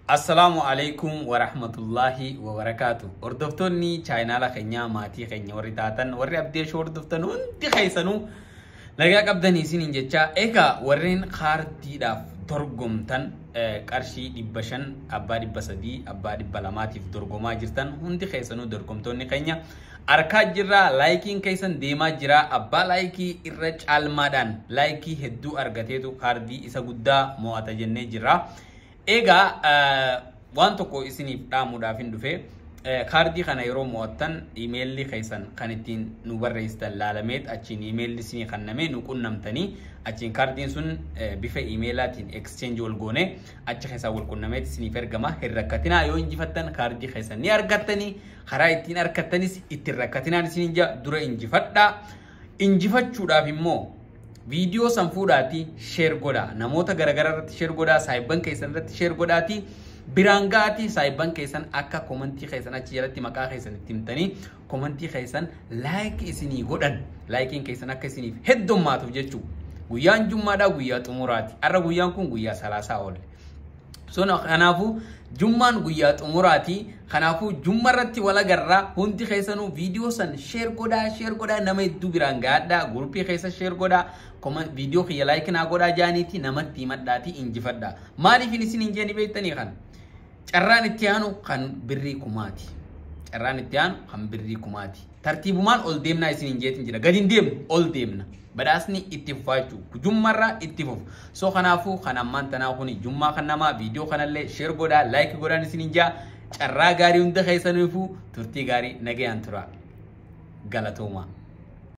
Assalaamu alaikum warahmatullahi wabarakaatu. Hordoftoonni chaayinaala keenyaa, maatii keenya warri taatan, warri Abdii Shoo hordoftan hundi keessanuu nagaa qabdanii isiniin jecha. Egaa warreen kaardiidhaaf dorgomtan, qarshii 500, abbaa 300, abbaa 200tiif dorgomaa jirtan hundi keessanuu, dorgomtoonni keenya harkaa jirra. Likeiin keessan deemaa jira. Abbaa likeii irra caalmaadhaan likeii hedduu argateetu kaardii isa guddaa mo'ata jennee jirra. Egaa waan tokko isiniif dhaamuudhaaf hin dhufe. Kaardii kana yeroo mo'attan imeelli keessan kan ittiin nu barreessitan laalameet, achiin imeelli isinii kennamee nu qunnamtanii, achiin kaardiin sun bifa imeelaatiin exchange wal goone, achi keessaa wal qunnameet isiniif ergama. Hin rakkatinaa, yoo injifattan kaardii keessan ni argattanii. Karaa ittiin argattanis ittiin rakkatinaan isiniin jaa. Dura injifadhaa. Injifachuudhaaf immoo viidiyoo san fuudhaatii share godhaa, namoota garaagaraa irratti share godhaa, saayibban keessan irratti share godhaatii biraan ga'aatii. Saayibban keessan akka commentii keessan achi jalatti maqaa keessan itti himtanii commentii keessan like isinii godhan, likeiin keessan akka isiniif heddummaatuuf jechuu. Guyyaan jummaadhaa guyyaa xumuraati. Har'a guyyaan kun guyyaa salaasaa oolle. So kanaafuu jummaan guyyaa xumuraati. Kanaafuu jumma irratti wal agarraa. Hundi keessanuu viidiyoo san share godhaa, share godhaa, nama hedduu biraan gaadhaa. Groupii keessa share godhaa. Viidiyoo kiyya like naa godhaa jaaniiti namatti himadhaatii injifadhaa. Maaliif isin hin jeeni beektanii kana? Carraan itti aanu kan birrii 1000ti. Carraan itti aanu kan birrii 1000ti. Tartiibumaan ol deemnaa isin hin jeetin jira. Gadi hin deemnu, ol deemna. Badhaasni itti fufaa jechuudha. Jummarraa itti fufu. So kanaafuu kan ammaan tanaa kuni jummaa kan namaa viidiyoo kanallee share godhaa, like godhaan isin hin jaa. Carraa gaarii hunda keessaniifuu, turtii gaarii, nagayaan tura. Galatooma.